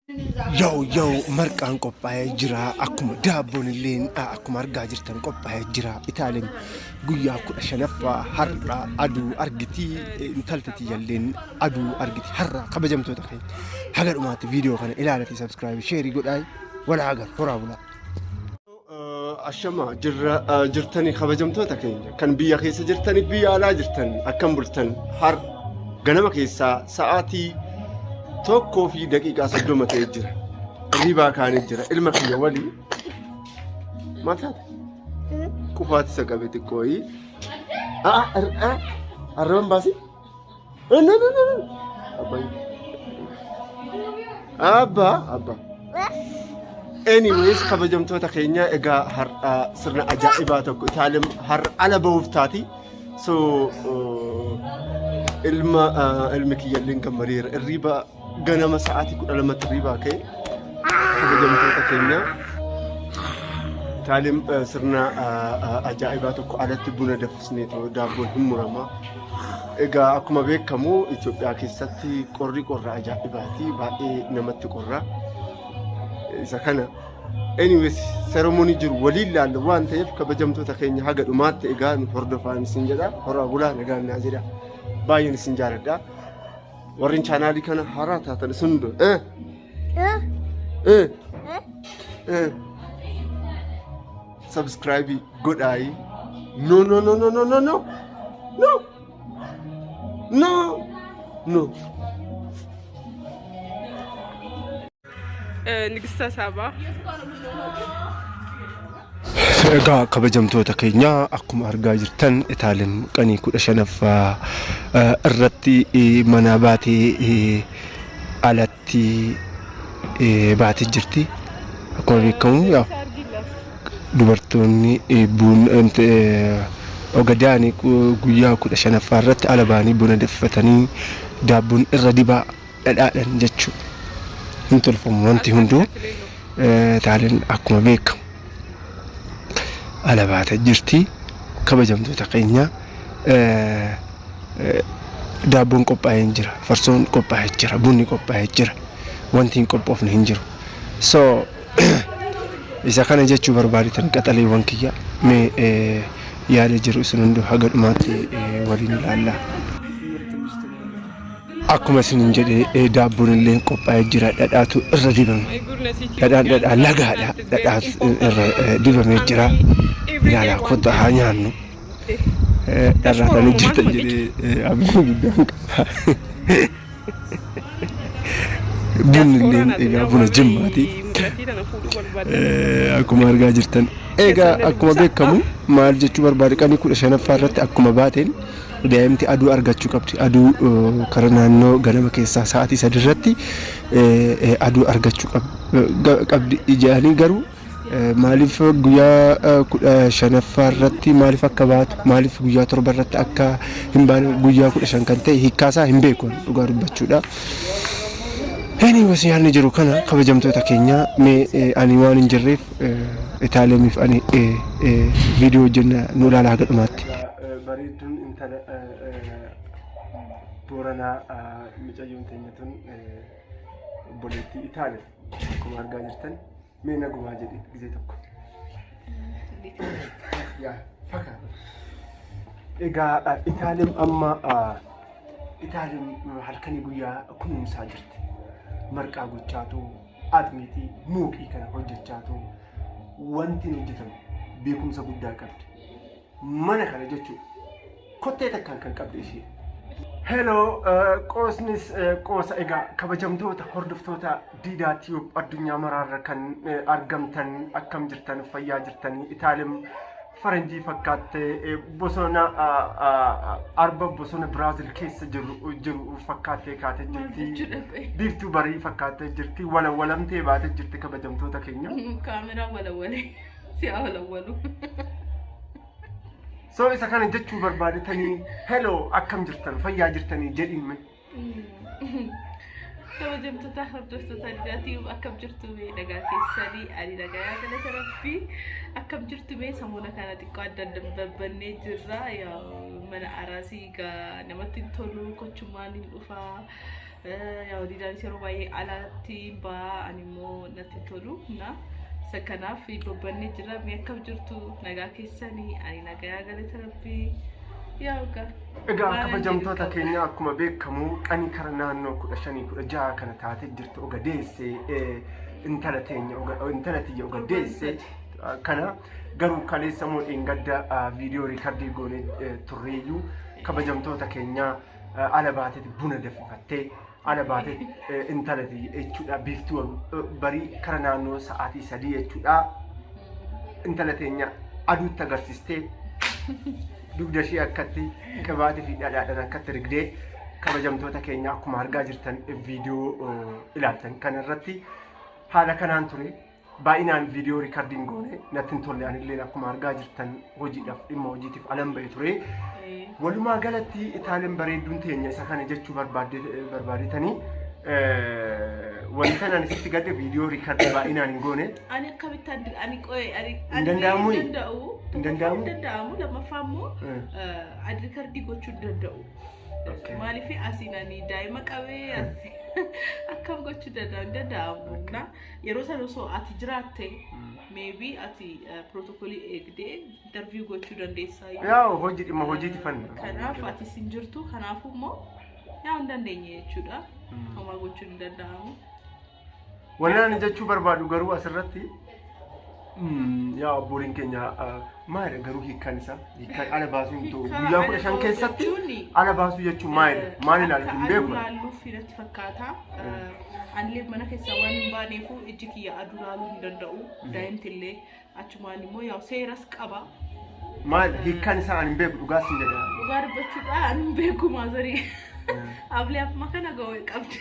Yaw yaw, marqaan qophaa'ee jira, akkuma daabboon illee akkuma argaa jirtan qophaa'ee jira. Itaaleen guyyaa 15ffaa har'a aduu argiti, intalti tiyyalleen aduu argiti har'a. Kabajamtoota keenya, haga dhumaatti viidiyoo kana ilaalatii subscribe, share godhaa, walaa agar horaa bulaa. Ashama jirra jirtanii kabajamtoota keenya kan biyya keessa jirtanii, biyya alaa jirtan, akkam bultan? Har ganama keessaa sa'aatii 1:30 ta'ee jira. Hirribaa kaanee jira. Ilma kiyya walii maal taate? Qufaati isa qabe xiqqooyi. Arraban baasii. No, no, no, no. Abbaa. Abbaa. Abbaa. Anyways, kabajamtoota keenya, egaa har'a sirna ajaa'ibaa tokko Itaaleen har'a ala bahuuf taati. So ilmi kiyyalleen gammadeera. Irriba ganama sa'aatii 12tti irribaa ka'e. Kabajamtoota keenya, Itaaleen sirna ajaa'ibaa tokko alatti buna danfisnee daabboon hin murama. Egaa akkuma beekamu Itoophiyaa keessatti qorri qorra ajaa'ibaati. Baay'ee namatti qorra. Isa kana anyways ceremony jiru waliin laalla waan ta'eef, kabajamtoota keenya, haga dhumaatti egaa nu hordofaan isin jedha. Horaa bulaa, nagaan naa jedha. Baay'een isin jaaladha. Warreen chaanaalii kana haaraa taatan isin hunda subscribe godhaayi. No, no, no, no, no, no, no, no, no, no. ንግስተ ሳባ። Egaa kabajamtoota keenya, akkuma argaa jirtan Itaaleen qanii 15ffaa irratti manaa baatee alatti baatee jirti. Akkuma beekamu dubartoonni Ogadaanii guyyaa 15ffaa irratti ala ba'anii buna danfifatanii daabboon irra dibaa dhadhaadhaan jechuudha. Hin tolfamu wanti hunduu. Itaaleen akkuma beekamu ala baatee jirti. Kabajamtoota keenya, daabboon qophaa'ee jira, farsoon qophaa'ee jira, bunni qophaa'ee jira. Wanti hin qophoofne hin jiru. So isa kana jechuu barbaadetan, qaxaleewwan kiyya, mee yaada jiru isin hunduu haga dhumaatti waliin ilaalla. Akkuma isinin jedhe daabboon illee qophaa'ee jira, dhadhaatu irra dibame. Dhadhaan dhadhaa lagaadha. Dhadhaatu irra dibamee jira. Ilaalaa, kottaa haa nyaannu. Dharraatanii jirtan jedhee abdii guddaan qaba. Bunni illee egaa buna Jimmaati. Akkuma argaa jirtan. Egaa akkuma beekamu, maal jechuu barbaade, qanii 15ffaa irratti akkuma baateen daa'imti aduu argachuu qabdi. Aduu karaa naannoo ganama keessaa sa'aatii 3 irratti aduu argachuu qabdi jedhanii, garuu maaliif guyyaa 15ffaa irratti maaliif akka baatu, maaliif guyyaa 7 irratti akka hin baane, guyyaa 15 kan ta'e hiikkaasaa hin beeku dhugaa dubbachuudha. Anyways, yaadni jiru kana, kabajamtoota keenya, mee ani waan hin jirreef Itaalemiif ani viidiyoo hojjenna, nu ilaalaa haga dhumaatti. Bareedduun intala Booranaa, mucayyoon teenya tun obboleettii Itaalee akkuma argaa jirtan, mee nagumaa jedhi gizee tokko. Yaa faka. Egaa Itaaleen amma Itaaleen halkanii guyyaa kunuunsaa jirti. Marqaa gochaatu, atmiitii muuqii kana hojjechaatu, wanti hin hojjetamu beekumsa guddaa qabdi. Mana kana jechuudha. Kottee takkaan kan qabde ishee. Hello, qoosnis qoosa. Egaa kabajamtoota hordoftoota Diidaa Tube addunyaa maraarra kan argamtan, akkam jirtan? Fayyaa jirtanii? Itaalem faranjii fakkaattee, bosona arba bosona Biraazil keessa jiru fakkaattee kaatee jirti. Biiftuu barii fakkaattee jirti. Walawwalamtee baatee jirti, kabajamtoota keenya. Kaameraa walawwalee si haa walawwalu. So isa kana jechuu barbaadetanii, hello, akkam jirtan, fayyaa jirtanii jedhiin mee. Kabajamtoota hordoftoota Diidaa Tube, akkam jirtu mee? Nagaa keessanii? Ani nagaa, galata Rabbii. Akkam jirtu mee? Samuuna kana xiqqoo adda adda babbannee jirra. Mana araasii gaa namatti hin tolu, kochummaan hin dhufaa. Yaa Didaanis yeroo baay'ee alatti ba'a, ani immoo natti tolu na. Isa kanaaf babbannee jira. Mee akkam jirtu, nagaa keessanii? Ani nagaa, galata Rabbii. Yaa ogaa. Egaa kabajamtoota keenya, akkuma beekamu qani kara naannoo 15, 16 kana taatee jirtu oga deesse, intala teenya, intala tiyya oga deesse kana. Garuu kaleessa moo dheengadda viidiyoo record goonee turreeyyuu, kabajamtoota keenya, ala baateeti buna danfifattee ala baatee intala tiyya jechuudha. Biiftuu barii kara naannoo sa'aatii 3 jechuudha, intala teenya aduutti agarsiistee, dugda ishee akkatti qibaatii fi dhadhaadhaan akkatti rigdee, kabajamtoota keenya, akkuma argaa jirtan viidiyoo ilaaltan kanarratti haala kanaan ture. Baay'inaan viidiyoo recordiin goone natti hin tolle. Anillee akkuma argaa jirtan hojiidhaaf, dhimma hojiitiif alan ba'e ture. Walumaa galatti Itaaliin bareedduun teenya isa kana jechuu barbaadetanii, wanta ani sitti gadde viidiyoo record baay'inaan hin goone. Ani akkamitti ani qo'e ani Hin danda'amu? Hin danda'u. Hin danda'amu? Hin danda'amu. Lammaffaa immoo ani record gochuu hin danda'u. Maaliif asiin ani daa'ima qabee asii akkam gochuu danda'u? Hin danda'amu. Na yeroo sana osoo ati jiraatte, maybe ati pirootokolii eegdee interview gochuu dandeessaa. Yaa hojii, dhimma hojiiti fanna. Kanaaf ati sin jirtu, kanaafuu immoo yaa hin dandeenye jechuudha. Homaa gochuun hin danda'amu. Wanni ani jechuu barbaadu garuu asirratti, yaa obbooliin keenya, maalidha garuu hiikkaan isaa? Hiikkaan ala baasuu hin ta'u. Hiikkaa Guyyaa ala 15 ba'uu keessatti jechuun, ala baasuu jechuun maalidha? Maal ilaalu hin Akka beeku. aduu laalluuf natti fakkaata. Anillee mana keessaa waan hin baaneefu ijji kiyya aduu laaluu hin danda'u. Daa'imti illee achumaan immoo yaa seeras qaba. Maal hiikkaan isaa? Ani hin beeku, dhugaas hin jedha. Dhugaa dubbachuudha ani hin beeku maazarii. Hablee amma kana ga'u qabdi.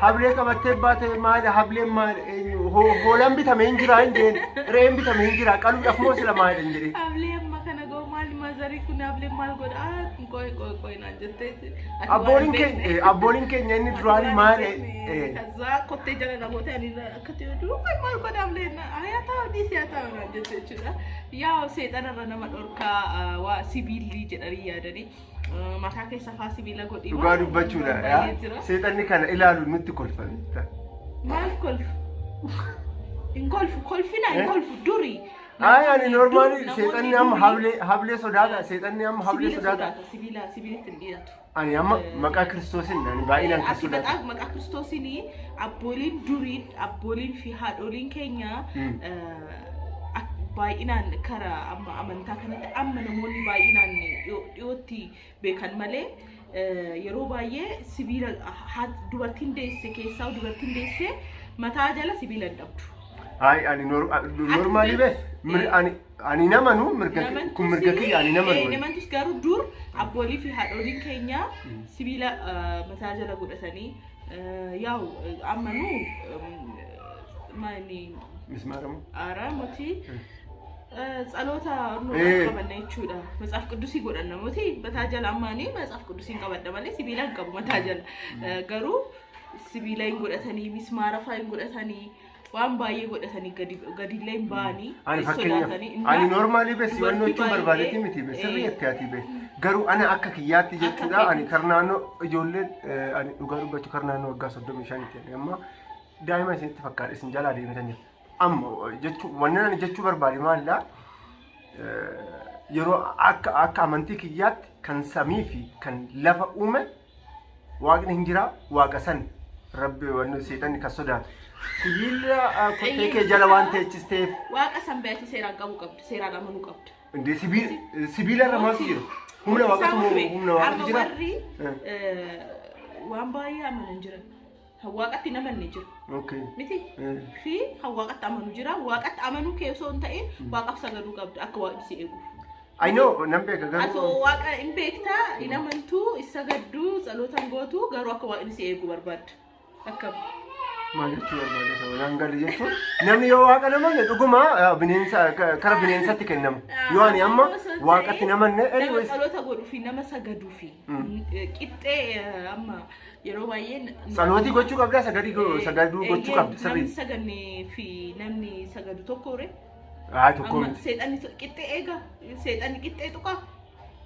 Hablee qabattee baate maali? Hableen maali? Eenyu? Hoolaan bitamee hin jiraa hin jeen. Re'een bitamee hin jiraa. Qaluudhaaf moo sila maalidha hin jedhee. Hablee amma kana ga'u maali maazarii kun? Hablee maal godha? Qoy qoy qoy naan jettee. Ati waan Abbooliin hin keenya beekne. Abbooliin keenya inni duraanii maali? ከዛ kottee jala namoota ani akkatti jedhu maal godha hableen? Haa ta'u, dhiisi, haa ta'u naan jette jechuudha. Yaa seexanarra nama dhorkaa waa sibiilli jedhanii yaadanii mataa keessa faa sibiila godhii. Dhugaa dubbachuudha. Baay'ee jira. Seexanni kana ilaalu nutti kolfame. Maal kolfu? Hin kolfu, kolfina hin kolfu duri. Ay, ani normally Namoonni seexanni amma durii hablee hablee sodaata. Seexanni amma hablee sibiila sodaata. sodaata, sibiila sibiilatti hin dhiyaatu. Ani amma maqaa Kiristoosiin ani baay'inaan kan Ati sodaatu. maqaa Kiristoosiin abbooliin duriin, abbooliin fi haadholiin keenya baay'inaan kara amma amantaa kanatti amma namoonni baay'inaan dhiyootti beekan malee, yeroo baay'ee sibiila dubartiin deesse keessaa dubartiin deesse mataa jala sibiila hin dhabdu. Ay, ani normally be ani namanu mirga kun mirga kiyya, ani namanu. Namantus garuu dur abboolii fi haadholiin keenya sibiila mataa jala godhatanii, yaa'u ammanuu maali Mismaaramu. Aaraa mootii tsaloota qabanna jechuudha. Matsaaf Qidduusii godhanna mootii mataa jala. Ammaanii Matsaaf Qidduusiin qabadha malee sibiila hin qabu mataa jala. Garuu sibiila hin godhatanii, mismaara fa'aa hin godhatanii, waan baay'ee godhatanii gadillee hin ba'anii. Ani fakkeenyaaf ani normally be si wannoo jechuun barbaadeeti miti be, sirrii itti ati be, garuu ana akka kiyyaatti jechuudha. Ani karnaannoo ijoolleen, ani dhugaa dubbachuu karnaannoo waggaa 35ti. Ani amma daa'ima isinitti fakkaata, isin jalaa deebitan jira. Amma jechuun wanni ani jechuu barbaade maalidha? Yeroo akka amantii kiyyaatti kan samii fi kan lafa uume Waaqni hin jira, Waaqa san Rabbi wanni seexanni kan sodaatu. Sibiila kottee kee jala waan teechisteef. Waaqa san beekti, seeraan qabuu qabda, seeraan amanuu qabda. Indee sibiila irra maaltu jira? Humna Waaqatu moo humna Waaqatu Amma jira? warri waan baay'ee amanan jiran. Waaqatti hin amanne jira. Miti? Fi kan Waaqatti amanu jira. Waaqatti amanuu kee osoo hin ta'in Waaqaaf sagaduu qabda akka Waaqni si eegu. I know, nan beeka Atoo garuu. Waaqa hin beektaa, hin amantuu, hin sagadduu, tsalootan gootu, garuu akka Waaqni si eegu barbaadda. Akkam? Maal jechuu barbaada ta'u naan galle. Jechuun namni yoo Waaqa namanne dhuguma bineensa kara bineensatti kennama. Yoo ani amma Waaqatti namanne Nama anyways. tsaloota godhuu fi nama sagaduu fi qixxee amma yeroo baay'ee Tsalootii gochuu qabdaa, sagaduu gochuu qabda Namni sirrii. sagannee fi namni sagadu tokko re. Haa, tokko Amma miti. seexanni qixxee eega, seexanni qixxee tuqa.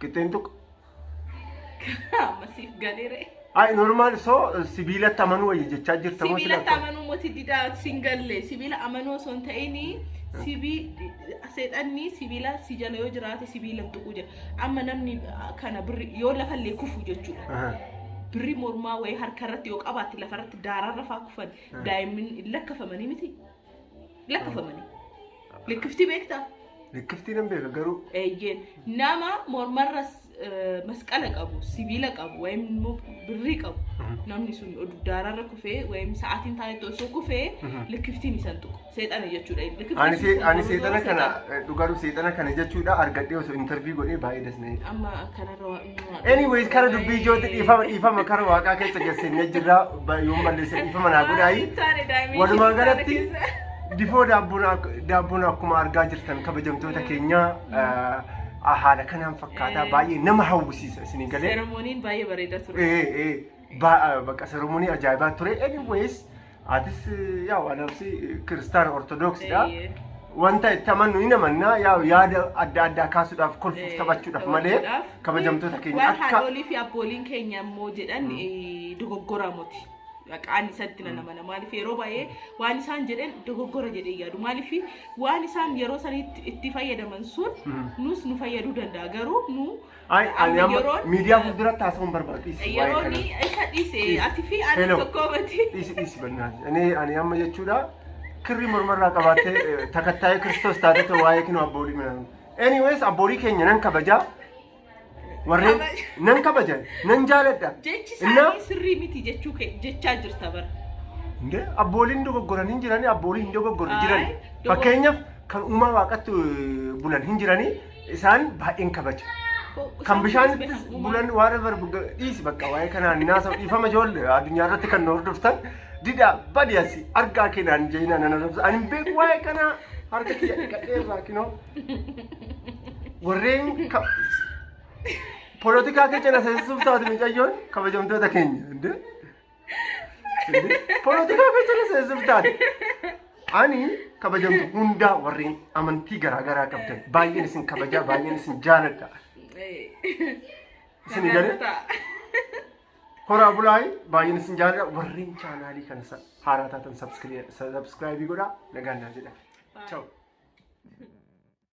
Qixxeen tokko. Amma siif galeere. Ay, normal, so sibiilatti amanuu wayya jechaa jirta moo sila Sibiilatti akkam? amanuu moti didaa singalle sibiila amanuu osoo hin ta'in, seexanni sibiila si jala yoo jiraate sibiila hin tuqu jedha. Amma namni kana birri yoo lafallee kufu jechuudha. Birri mormaa wayii harkarratti yoo qabaatte, lafarratti daararra faa kufan, daa'imni hin lakkafamanii miti. Lakkafamanii. Likkiftii beektaa? Likkiftii nan beeka garuu. Eeyyeen, nama mormarra masqala qabu, sibiila qabu, wayim immoo birrii qabu, namni sun daararra kufee wayim sa'aatiin taanetti osoo kufee, likkiftiin isan tuqu. Seexana jechuudha. Likkiftiin Ani sun ani seexana kana seexana. Dhugaadhu seexana kana jechuudha argadhee osoo interview godhee baay'ee dasna'edha. Amma kanarra Anyways, kara dubbii ijootti, dhiifama, dhiifama, kara waaqaa keessa geessine jirra. Yoon balleesse dhiifama naa godhaayi. Walumaa galatti difoo daabboon akkuma argaa jirtan, kabajamtoota keenya, haala kanaan fakkaataa baay'ee nama hawwisiisa isinii galee. Ceremony'n baay'ee bareeda ture. Bakka ceremony ajaa'ibaa ture. Anyways, atis yaa anaafsi kiristaana ortodooksidha. Wanta itti amannu hin amanna, yaa yaada adda addaa kaasuudhaaf, kolfuuf, taphachuudhaaf malee, kabajamtoota keenya, Waan akka haadholii fi abbooliin keenya immoo jedhan dogoggora moti. Ani isatti nan amana. Maaliif, yeroo baay'ee waan isaan jedhan dogoggora jedhee yaadu. Maaliif, waan isaan yeroo sanitti itti fayyadaman sun nus nu fayyaduu danda'a. Garuu nu Ay, ani amma amma miidiyaa fuulduratti haasa'uun barbaadu. Dhiisi waa'ee yeroo kana. ni isa dhiise Dhiisi. ati fi ani Hello. tokko miti. Dhiisi, dhiisi bannaan. Ani amma jechuudha kirrii mormarraa qabaattee takattaa'ee Kiristoos taatee waa'ee kinoo abboolii minaan. Anyways, abboolii keenya nan kabajaa. Warreen nan kabaja, nan jaaladha. Jechi Innaa isaanii sirrii miti jechuu jechaa jirta bara. Indee, abbooliin dogoggoran hin jirani, abboolii hin dogoggorre jiran. Ay, Fakkeenyaaf kan uumaa waaqatti bulan hin jirani, isaan baay'een kabaja. Kan bishaanittis bulan waan dhiisi, bakka waa'ee kanaan naasa'u, dhiifama. Ijoollee addunyaa irratti kan nu hordoftan, didhaa badi asi argaa keenaan jeenaa nan arrabsa. Ani hin beeku waa'ee kanaa, harka kiyya dhiqadhee irraa kinoo. Warreen polotikaa keessa na seensisuuf taate mucayyoon, kabajamtoota keenya. Indee? Indee? Polotikaa keessa na seensisuuf taate. Ani kabajamtu hundaa, warreen amantii garaagaraa qabdan, baay'een isin kabajaa, baay'een isin jaaladha. Isin galee? Horaa bulaayi, baay'een isin jaaladha. Warreen chaanaalii kana haaraa taatan subscribe godhaa, nagaan naa jedha. Ciao.